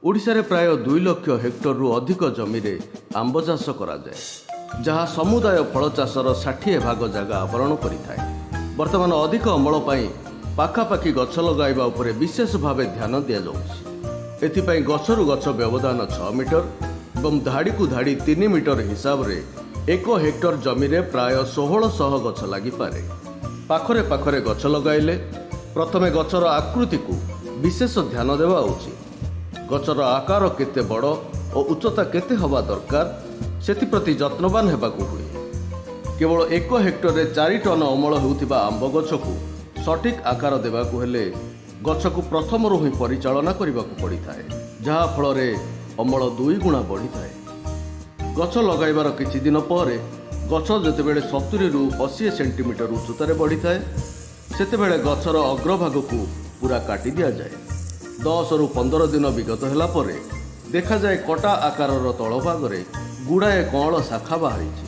ଓଡ଼ିଶାରେ ପ୍ରାୟ 2 ଲକ୍ଷ ହେକ୍ଟରରୁ ଅଧିକ ଜମିରେ ଆମ୍ବ ଚାଷ କରାଯାଏ, ଯାହା ସମୁଦାୟ ଫଳ ଚାଷର 60 ଭାଗ ଜାଗା ଆବରଣ କରିଥାଏ। ବର୍ତ୍ତମାନ ଅଧିକ ଅମଳ ପାଇଁ ପାଖାପାଖି ଗଛ ଲଗାଇବା ଉପରେ ବିଶେଷ ଭାବେ ଧ୍ୟାନ ଦିଆଯାଉଛି। ଏଥିପାଇଁ ଗଛରୁ ଗଛ ବ୍ୟବଧାନ 6 ମିଟର ଏବଂ ଧାଡ଼ିକୁ ଧାଡ଼ି 3 ମିଟର ହିସାବରେ 1 ହେକ୍ଟର ଜମିରେ ପ୍ରାୟ 1600 ଗଛ ଲାଗିପାରେ। ପାଖରେ ପାଖରେ ଗଛ ଲଗାଇଲେ ପ୍ରଥମେ ଗଛର ଆକୃତିକୁ ବିଶେଷ ଧ୍ୟାନ ଦେବା ଉଚିତ। ଗଛର ଆକାର କେତେ ବଡ଼ ଓ ଉଚ୍ଚତା କେତେ ହେବା ଦରକାର, ସେଥିପ୍ରତି ଯତ୍ନବାନ ହେବାକୁ ହୁଏ। କେବଳ 1 ହେକ୍ଟରରେ 4 ଟନ୍ ଅମଳ ହେଉଥିବା ଆମ୍ବ ଗଛକୁ ସଠିକ୍ ଆକାର ଦେବାକୁ ହେଲେ ଗଛକୁ ପ୍ରଥମରୁ ହିଁ ପରିଚାଳନା କରିବାକୁ ପଡ଼ିଥାଏ, ଯାହାଫଳରେ ଅମଳ ଦୁଇଗୁଣା ବଢ଼ିଥାଏ। ଗଛ ଲଗାଇବାର କିଛି ଦିନ ପରେ ଗଛ ଯେତେବେଳେ 70ରୁ 80 ସେଣ୍ଟିମିଟର ଉଚ୍ଚତାରେ ବଢ଼ିଥାଏ, ସେତେବେଳେ ଗଛର ଅଗ୍ରଭାଗକୁ ପୁରା କାଟି ଦିଆଯାଏ। 10ରୁ 15 ଦିନ ବିଗତ ହେଲା ପରେ ଦେଖାଯାଏ, କଟା ଆକାରର ତଳଭାଗରେ ଗୁଡ଼ାଏ କଅଁଳ ଶାଖା ବାହାରିଛି।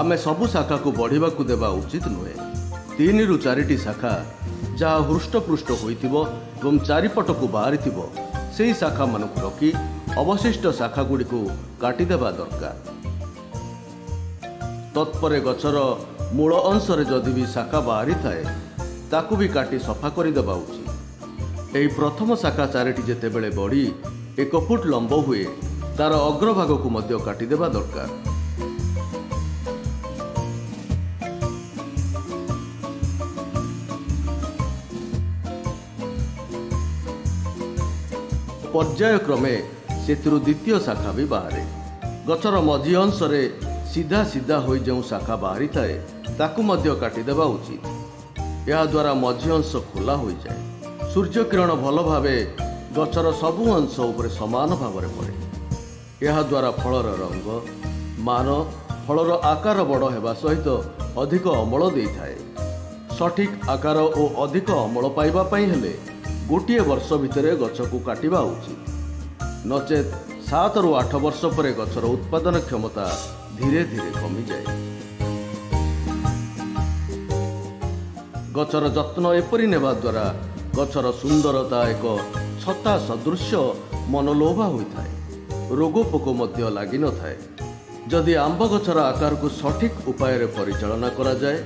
ଆମେ ସବୁ ଶାଖାକୁ ବଢ଼ିବାକୁ ଦେବା ଉଚିତ ନୁହେଁ। ତିନିରୁ ଚାରିଟି ଶାଖା ଯାହା ହୃଷ୍ଟପୃଷ୍ଟ ହୋଇଥିବ ଏବଂ ଚାରିପଟକୁ ବାହାରିଥିବ, ସେହି ଶାଖାମାନଙ୍କୁ ରଖି ଅବଶିଷ୍ଟ ଶାଖାଗୁଡ଼ିକୁ କାଟିଦେବା ଦରକାର। ତତ୍ପରେ ଗଛର ମୂଳ ଅଂଶରେ ଯଦି ବି ଶାଖା ବାହାରିଥାଏ, ତାକୁ ବି କାଟି ସଫା କରିଦେବା ଉଚିତ। ଏହି ପ୍ରଥମ ଶାଖା ଚାରିଟି ଯେତେବେଳେ ବଢ଼ି 1 ଫୁଟ ଲମ୍ବ ହୁଏ, ତାର ଅଗ୍ରଭାଗକୁ ମଧ୍ୟ କାଟିଦେବା ଦରକାର। ପର୍ଯ୍ୟାୟକ୍ରମେ ସେଥିରୁ ଦ୍ୱିତୀୟ ଶାଖା ବି ବାହାରେ। ଗଛର ମଝି ଅଂଶରେ ସିଧା ସିଧା ହୋଇ ଯେଉଁ ଶାଖା ବାହାରିଥାଏ, ତାକୁ ମଧ୍ୟ କାଟିଦେବା ଉଚିତ। ଏହାଦ୍ୱାରା ମଝି ଅଂଶ ଖୋଲା ହୋଇଯାଏ। ସୂର୍ଯ୍ୟକିରଣ ଭଲ ଭାବେ ଗଛର ସବୁ ଅଂଶ ଉପରେ ସମାନ ଭାବରେ ପଡ଼େ। ଏହାଦ୍ୱାରା ଫଳର ରଙ୍ଗ, ମାନ, ଫଳର ଆକାର ବଡ଼ ହେବା ସହିତ ଅଧିକ ଅମଳ ଦେଇଥାଏ। ସଠିକ୍ ଆକାର ଓ ଅଧିକ ଅମଳ ପାଇବା ପାଇଁ ହେଲେ ଗୋଟିଏ ବର୍ଷ ଭିତରେ ଗଛକୁ କାଟିବା ଉଚିତ। ନଚେତ୍ 7ରୁ 8 ବର୍ଷ ପରେ ଗଛର ଉତ୍ପାଦନ କ୍ଷମତା ଧୀରେ ଧୀରେ କମିଯାଏ। ଗଛର ଯତ୍ନ ଏପରି ନେବା ଦ୍ୱାରା ଗଛର ସୁନ୍ଦରତା ଏକ ଛତା ସଦୃଶ୍ୟ ମନଲୋଭା ହୋଇଥାଏ। ରୋଗ ପୋକ ମଧ୍ୟ ଲାଗିନଥାଏ। ଯଦି ଆମ୍ବ ଗଛର ଆକାରକୁ ସଠିକ୍ ଉପାୟରେ ପରିଚାଳନା କରାଯାଏ,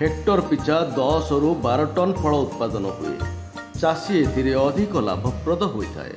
ହେକ୍ଟର ପିଛା 10ରୁ 12 ଟନ୍ ଫଳ ଉତ୍ପାଦନ ହୁଏ। ଚାଷୀ ଏଥିରେ ଅଧିକ ଲାଭପ୍ରଦ ହୋଇଥାଏ।